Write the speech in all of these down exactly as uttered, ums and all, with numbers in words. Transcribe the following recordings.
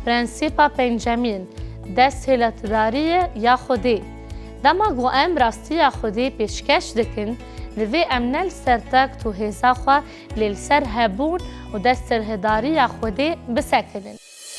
Prensîpa pencemîn, desthêlatidariyê ya Xwedê. Dema ku em rastiya Xwedê pêşkeş dikin, divê em ne li ser takt û hêza xwe, lê li ser hebûn û desthêldariya Xwedê bisekinin.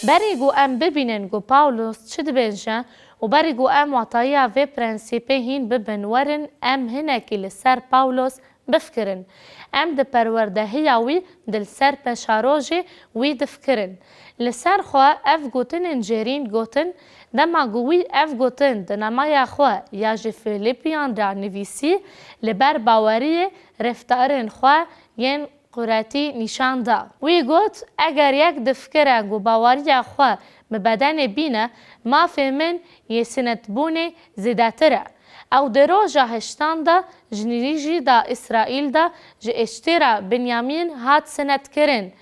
Berî ku em bibînin ku Pawlos çi dibêje û berî ku em watayiya vê prensîpê hîn bibin, werin em hinekî li ser Pawlos bifikirin. Em di perwerdehiya wî di li ser peşarojê wî difikirin. Li ser xwe ev gotinên jêrîn gotin, dema ku wî ev gotin di namaya xwe ya ji Filipiyan re nivîsî, li ber baweriyê reftarên xwe yên quretî nîşan da. Wî got, eger yek difikire ku baweriya xwe bi bedenê bîne, mafê min yê sinetbûnê zêdetir e. Ew di roja heştan de ji nêrîjî de Îsraîl de ji eştêra Binyamîn hat sinetkirin.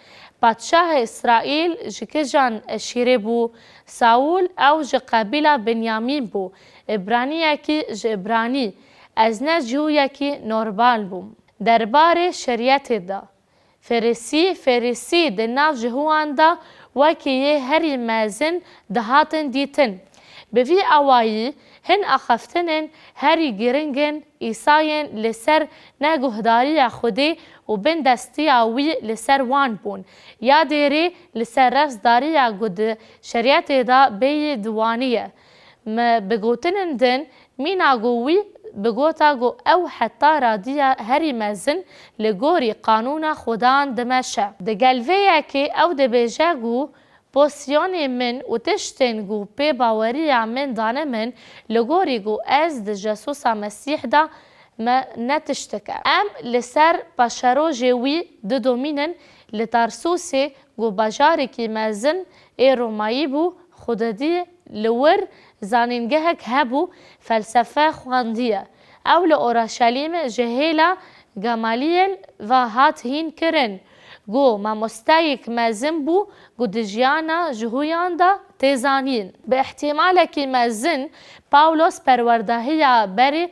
Padşahê Îsraîl ji kijan eşîrê bû? Saûl, ew ji qebîla Binyamîn bû. Îbraniyekî ji Îbranî. Ez ne Cihûyekî normal bûm. Derbarê şerîetê de. Ferîsî, Ferîsî di nav Cihûyan de wekî yê herî mezin dihatin dîtin. Bi vî awayî hin axaftinên herî giringin Îsayên li ser neguhdariya Xwedê û bindestiya wî li ser wan bûn. Ya dêrê li ser rastdariya ku di şerîetê de bêyî di wanî ye. Me bi gotinên din, mîna ku wî bigota ku ew heta radiya herî mezin li gorî qanûna Xudan dimeşe. Digel vê yekê ew dibêje ku pozîsyonê min û tiştên ku pê baweriya min dane min, li gorî ku ez di Jesusa Mesîh de me ne tiştik e. Em li ser paşerojê wî didomînin, li Tarsûsê ku bajarekî mezin ê Romayî bû, xwe didî li wir zanîngehek hebû, felsefe xwendiye. Ew li Oraşelîm ji hêla Gamaliyel ve hat hîn kirin. Ku mamosteyek mezin bû ku di jiyana Jihûyan de tê zanîn. Bi îhtîmalekî mezin Pawlos perwerdehiya berê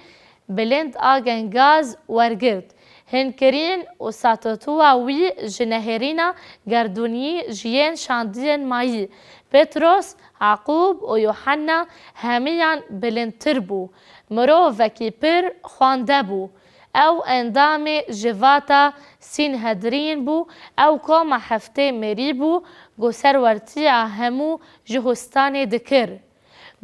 bilind a gengaz wergirt. Hînkirîn û statûa wî ji nehêrîna gerdûnî ji yên şandiyên mayî. Petros, Yaqûb û Yuhanna hemiyan bilindtir bû. Mirovekî pir xwende bû. Ew endamê civata Sînhedrîn bû, ew koma heftê mêrî bû, ku serwertiya hemû Jihustanê dikir.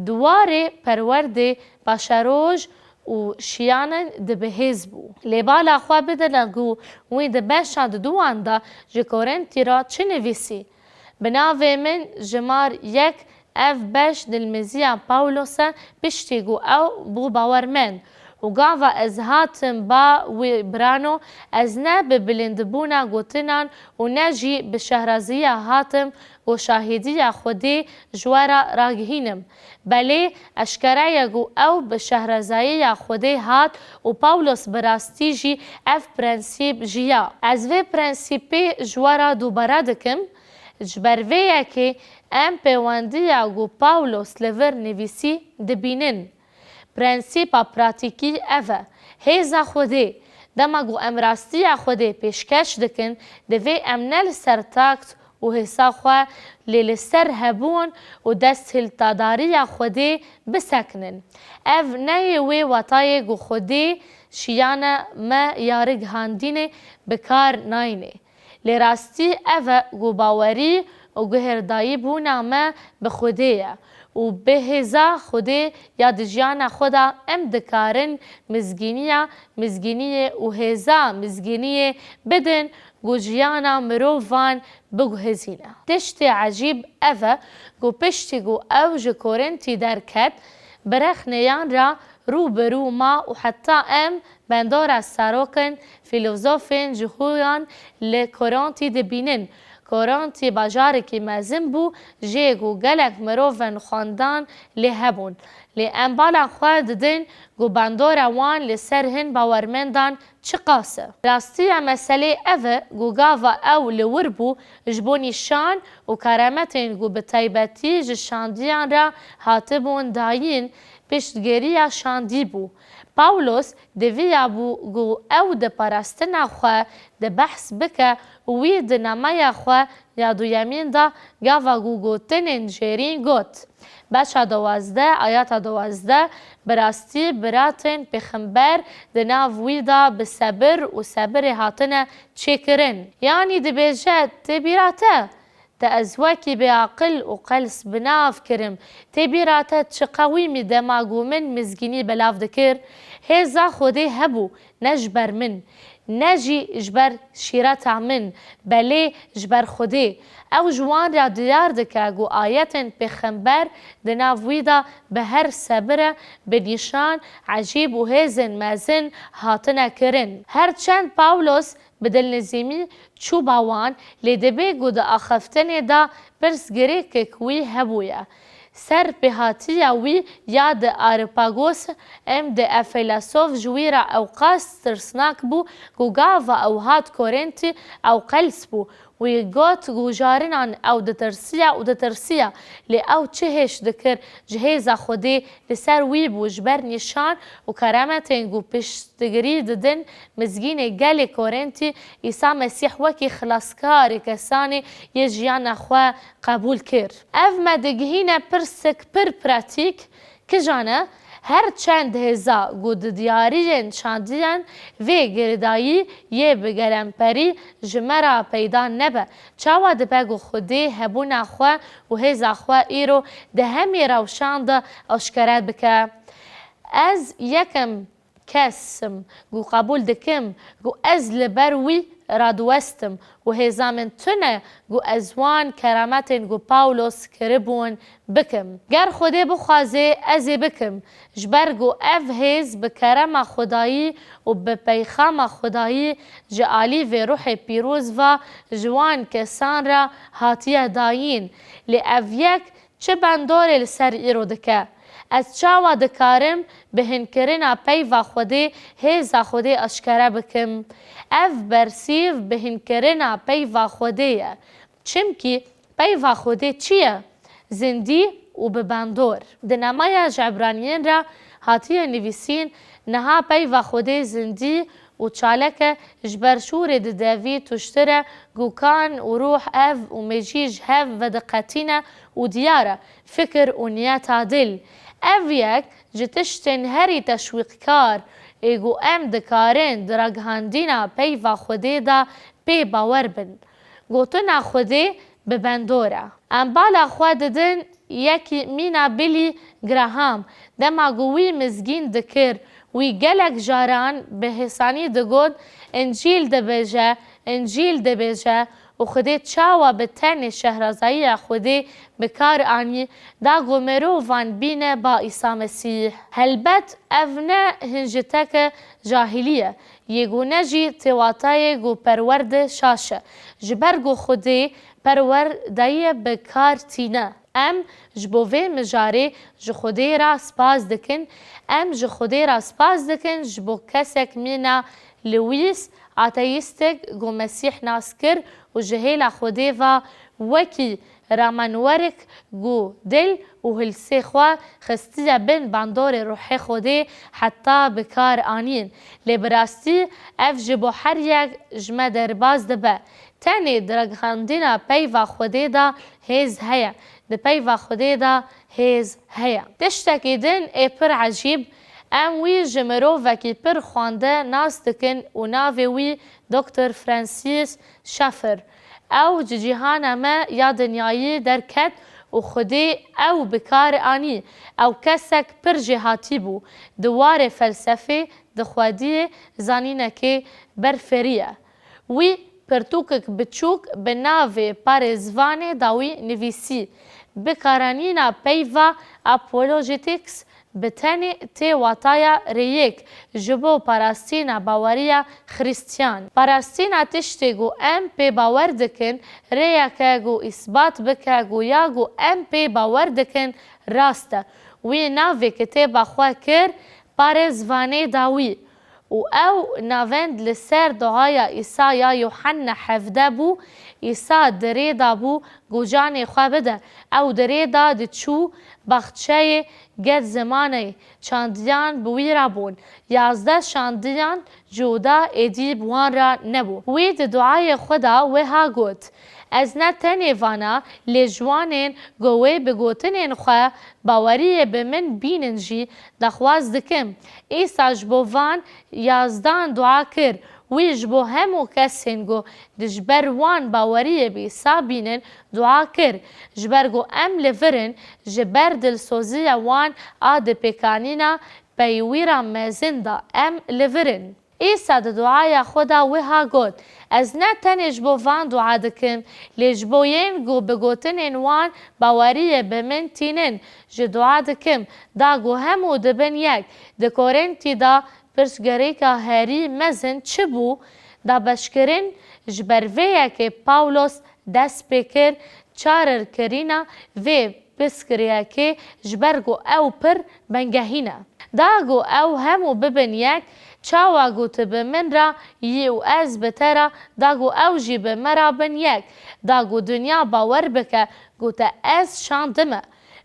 Di warê perwerdê paşeroj û şiyanin dibihêz bû. Lê bala xwe bidine ku wî di beşa diduwan de ji Korintî re çi nivîsî. Bi navê min jimar yek ev beş dilmiziya Pawlos e, piştî ku ew bû bawermend. Û gava ez hatim ba wî birano, ez ne bi bilindbûna gotinan û ne jî bi şehraziya hatim ku şahîdiya Xwedê ji we re ragihînim. Belê, eşkere ye ku ew bi şehrazayiya Xwedê hat û Pawlos bi rastî jî ev prensîp jiya. Ez vê prensîpê ji we re dubare dikim. Ji ber vê yekê em pêwendiya ku Pawlos li vir nivîsî dibînin. Prensîpa pratîkî ev e. Hêza Xwedê. Dema ku em rastiya Xwedê pêşkeş dikin, divê em ne li ser takt û hêsa xwe, lê li ser hebûn û desthiltadariya Xwedê bisekinin. Ev ne yê wê watayê ku Xwedê şiyana me ya rigihandinê bi kar nayînê. Lê rastî ev e ku bawerî û guhêrdayîbûna me bi Xwedê ye û bi hêza Xwedê ya di jiyana xwe de em dikarin mizgîniya mizgîniyê û hêza mizgîniyê bidin ku jiyana mirovan biguhezîne. Tiştê ecîb ev e ku piştî ku ew ji Korintî derket, bi rexneyan re rû bi rû ma û heta em bendora serokên fîlozofên Jihûyan li Korintî dibînin. Korintî bajarekî mezin bû, jê ku gelek mirovên xwendan lê hebûn. Lê em bala xwe didin ku bendora wan li ser hin bawermendan çiqas e. Rastiya meselê ev e ku gava ew li wir bû, ji bo nîşan û kerametên ku bi taybetî ji şandiyan re hatibûn dayîn, piştgiriya şandî bû. Pawlos diviya bû ku ew di parastina xwe de behs bike û wî di nameya xwe ya duyemîn de gava ku gotinên jêrîn got. Beşa duwazdeh, ayeta duwazdeh, bi rastî biratên pêxember di nav wî de bi sebir û sebirê hatine çêkirin. Yanî dibêje, tê bîra te, te ez wekî bêaqil û qels bi nav kirim. Tê bîra te çi qewîmî dema ku min mizgînî belav dikir. Hêza Xwedê hebû, ne ji ber min, ne jî ji ber şîreta min, belê ji ber Xwedê. Ew ji wan re diyar dike ku ayetên pêxember di nav wî de bi her sebire, bi nîşan, ecîb û hêzên mezin hatine kirin. Her çend Pawlos bi dilnizîmî çû ba wan, lê dibê ku di axaftinê de pirsgirêkek wî hebûye. Serpêhatiya wî ya di Areopagos em di ev feylesof ji wî re ewqas tirsnak bû ku gava ew hat Korintî ew qels bû. Wî got ku jarinan ew ditirsiya û ditirsiya, lê ew çi hêş dikir ji hêza Xwedê li ser wî bû, ji ber nîşan û kerametên ku piştgirî didin mizgînê gelê Korintî, Îsa Mesîh wekî xilaskarê kesanê yê jiyana xwe qebûl kir. Ev me digihîne pirsek pir pratîk, Kijane, her çend hêza ku di diyariyên şandiyan vê girêdayî yê bi gelemperî ji me re peyda nebe, çawa dibe ku Xwedê hebûna xwe û hêza xwe îro di hemî rewşan de aşkere bike? Ez yekem kes im ku qebûl dikim ku ez li ber wî radiwestim û hêza min tune ku ez wan kerametên ku Pawlos kiribûn bikim. Ger Xwedê bixwaze, ez ê bikim, ji ber ku ev hêz bi kerema Xwedayî û bi peyxama Xwedayî ji alî vê Ruhê Pîroz ve ji wan kesan re hatiye dayîn. Lê ev yek çi bandorê li ser îro dike? Ez çawa dikarim bi hinkirina peyva Xwedê hêza Xwedê aşkere bikim? Ev bersîv bi hinkirina peyva Xwedê ye. Çimkî peyva Xwedê çi ye? Zindî û bi bandor. Di nameya ji Ebraniyên re hatiye nivîsîn, niha peyva Xwedê zindî û çalek e, ji ber şûrê di devî tuştir e, ku kan û ruh, ev û mejî ji hev vediqetîne û diyar e, fikir û niyeta dil. Ev yek ji tiştên herî teşwîqkar ê ku em dikarin di ragihandîna peyva Xwedê de pê bawer bin. Gotina Xwedê bi bandor e. Em bala xwe didin yekî mîna Billy Graham, dema ku wî mizgîn dikir, wî gelek caran bi hêsanî digot, Încîl dibêje, Încîl dibêje û Xwedê çawa bi tenê şehrazayiya Xwedê bi kar anî, da ku mirovan bîne ba Îsa Mesîh. Helbet ev ne hinciteke cahilî ye, yê ku ne jî tê watayê ku perwerde şaş e. Ji ber ku Xwedê perwerdeyiye bi kar tîne. Em ji bo vê mijarê ji Xwedê re spas dikin. Em ji Xwedê re spas dikin ji bo kesek mîna Lewis, ateîstek ku Mesîh nas kir û ji hêla Xwedê ve wekî ramenwerik ku dil û hilsê xwe xistiye bin bandorê Ruhê Xwedê heta bi kar anîn. Lê bi rastî ev ji bo her yek ji me derbas dibe. Tenê di ragihandina peyva Xwedê de hêz heye. Di peyva Xwedê de hêz heye. Tiştekî din ê pir ecîb, em wî ji mirovekî pir xwende nas dikin û navê wî Doktor Francis Schaeffer. Ew ji cîhana me ya dinyayî derket û Xwedê ew bi kar anî. Ew kesek pir jêhatî bû. Di warê felsefê, di xwediyê, zanînekê berferî ye. Wî pirtûkek biçûk bi navê Parêzvanê dawî nivîsî, Bikaranîna peyva apologetics bi tenê tê wataya rêyek ji bo parastina baweriya Xrîstiyan. Parastina tiştê ku em pê bawer dikin, rêyeke ku îsbat bike ku ya ku em pê bawer dikin rast e. Wî navê kitêba xwe kir Parêzvanê dawî. Û ew navend li ser duaya Îsa ya Yuhanna hevdeh bû, Îsa di rê de bû ku canê xwe bide. Ew di rê de diçû, baxçeyê Getsemaneyê, şandiyan bi wî re bûn. Yazdeh şandiyan cuda êdî bi wan re nebû. Wî di duayê xwe de wiha got, Ez ne tenê vana, lê ji wanên ku wê bi gotinên xwe baweriyê bi min bînin jî daxwaz dikim. Îsa ji bo van yazdan dua kir. Wî ji bo hemû kesên ku dijber wan baweriyê bi Îsa bînin dua kir. Ji ber ku em li vir in, ji ber dilsoziya wan a di pêkanîna pey wî re mezin de em li vir in. Îsa di duaya xwe de wiha got, Ez ne tenê ji bo van dua dikim, lê ji bo yên ku bi gotinên wan baweriyê bi min tînin, jî dua dikim, da ku hemû dibin yek. Di Korintî de pirsgirêka herî mezin çi bû? Dabeşkirin. Ji ber vê yekê Pawlos dest pê kir, çarirkirina vê pirsgirêkê, ji ber ku ew pir bingehîn e. Da ku ew hemû bibin yek, çawa ku tu bi min re yî û ez bi te re, da ku ew jî bi me re bin yek, da ku dinya bawer bike ku te ez şandime.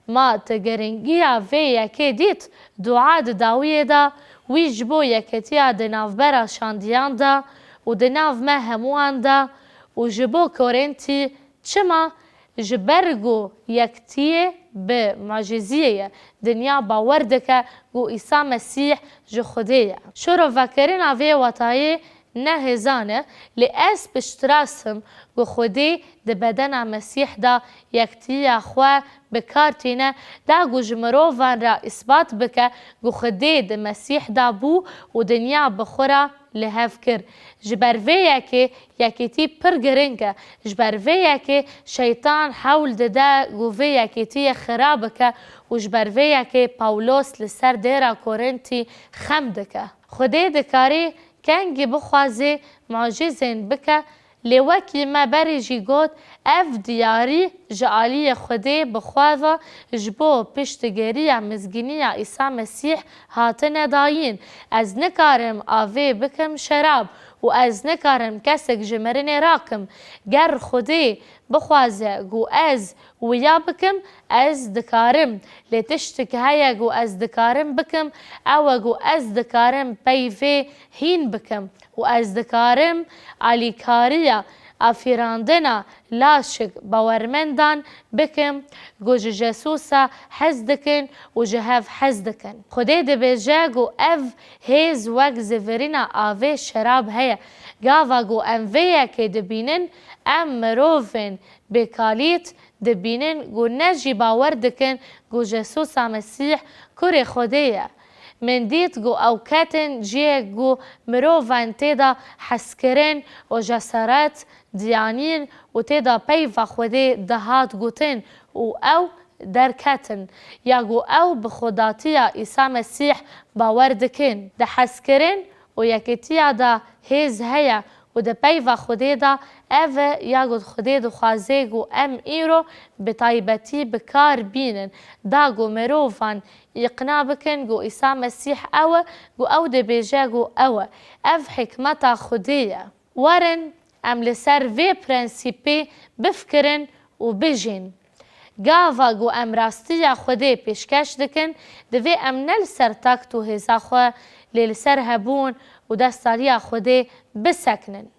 Ma tu giringiya vê yekê dît, dua di dawiyê de wî ji bo yeketiya di navbera şandiyan de û di nav me hemûyan de û ji bo Korintî, çima? Ji ber ku yektiyê bi muciziyê ye, dinya bawer dike ku Îsa Mesîh ji Xwedê ye. Şirovekirina vê watayê ne hêzan e, lê ez piştrast im ku Xwedê di bedena Mesîh de yektiya xwe bi kar tîne, da ku ji mirovan re îsbat bike ku Xwedê di Mesîh de bû û dinya bi xwe re li hev kir. Ji ber vê yekê yekîtî pir giring e. Ji ber vê yekê şeytan hewl dide ku vê yekîtiyê xira bike û ji ber vê yekê Pawlos li ser dêra Korintî xem dike. Xwedê dikarî kengî bixwaze mucizên bike, lê wekî me berê jî got, ev diyarî ji aliyê Xwedê bi xwe ve ji bo piştgiriya mizgîniya Îsa Mesîh hatine dayîn. Ez nikarim avê bikim şerab û ez nikarim kesek ji mirinê rakim. Ger Xwedê bixwaze ku ez wiya bikim, ez dikarim. Lê tiştek heye ku ez dikarim bikim, ew e ku ez dikarim peyvê hîn bikim û ez dikarim alîkariya afirandina laşik bawermendan bikim ku ji Jesusa hez dikin û ji hev hez dikin. Xwedê dibêje ku ev hêz wek zivirîna avê şerab heye. Gava ku em vê yekê dibînin, em mirovên bêkalît dibînin ku ne jî bawer dikin ku Jesusa Mesîh kurê Xwedê ye. Min dît ku ew ketin cihê ku mirovan tê de hezkirin û cesaret diyanîn û tê de peyva Xwedê dihat gotin û ew derketin, ya ku ew bi xwedatiya Îsa Mesîh bawer dikin. Di hezkirin û yekîtiya de hêz heye û di peyva Xwedê de ev e ya ku Xwedê dixwaze ku em îro bi taybetî bi kar bînin, da ku mirovan îqna bikin ku Îsa Mesîh ew e, ku ew dibêje ku ew e. Ev hikmeta Xwedê ye. Werin em li ser vê prensîpê bifikirin û bijîn. Gava ku em rastiya Xwedê pêşkeş dikin, divê em ne li ser takt û hêza xwe, lê li ser hebûn û destaliya Xwedê bisekinin.